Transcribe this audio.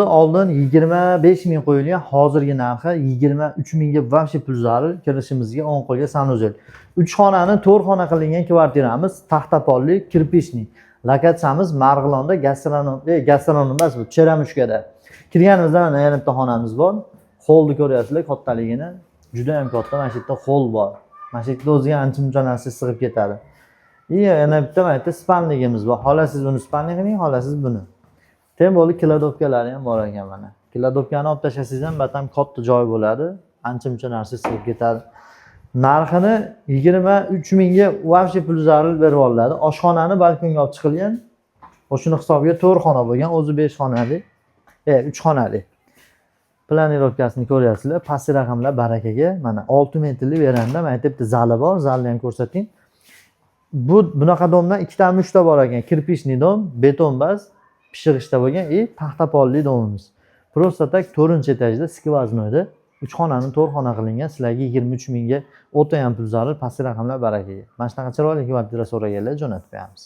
Oldin 25 ming qo'yilgan, hozirgi narxi 23 mingga вообще pul zarur. Kirishimizga o'ng qo'lga санузел. 3 xonani 4 xona qilingan kvartiramiz, taxtapolli, кирпичный. Lokatsiyamiz Marg'ilonda, gastronom, gastronom emas bu, Cheremushkada. Kirganimizda mana yana bitta xonamiz bor. Holni ko'ryapsizlar kattaligini. Juda ham katta, mana shu yerda hol bor. Mana shu yerda o'ziga ancha muncha narsa sig'ib ketadi. И yana bitta mana yerda спальник imiz bor. Xohlasangiz uni спальник qiling, xohlasangiz buni. Тем более кладовка lari ham bor ekan mana. Кладовка ni olib tashlasangiz ham batam katta joy bo'ladi. Ancha muncha narsa sig'ib ketadi. Narxini 23 mingga вообще pul zarur berib yuboriladi. Oshxonani balkonga olib chiqilgan. O'shuni hisobiga 4 xona bo'lgan, o'zi 5 xonali. 3 xonali. Планировка sini ko'ryapsizlar. Pastki raqamlar barakaga. Mana 6 metrli veranda, mana yerda bitta zali bor, zalni ham ko'rsating. Bu bunaqa дом dan ikkitami, uchta bor ekan. Кирпичный дом, beton bas, pishig'ishda bo'lgan и taxtapolli дом imiz. Просто так 4-etajda, сквозной da 3 xonani 4 xona qilingan. Sizlarga 23 mingga o'ta ham pul zarur, pastki raqamlar barakaga. Mana shunaqa chiroyli kvartira so'raganlar jo'natib qo'yamiz.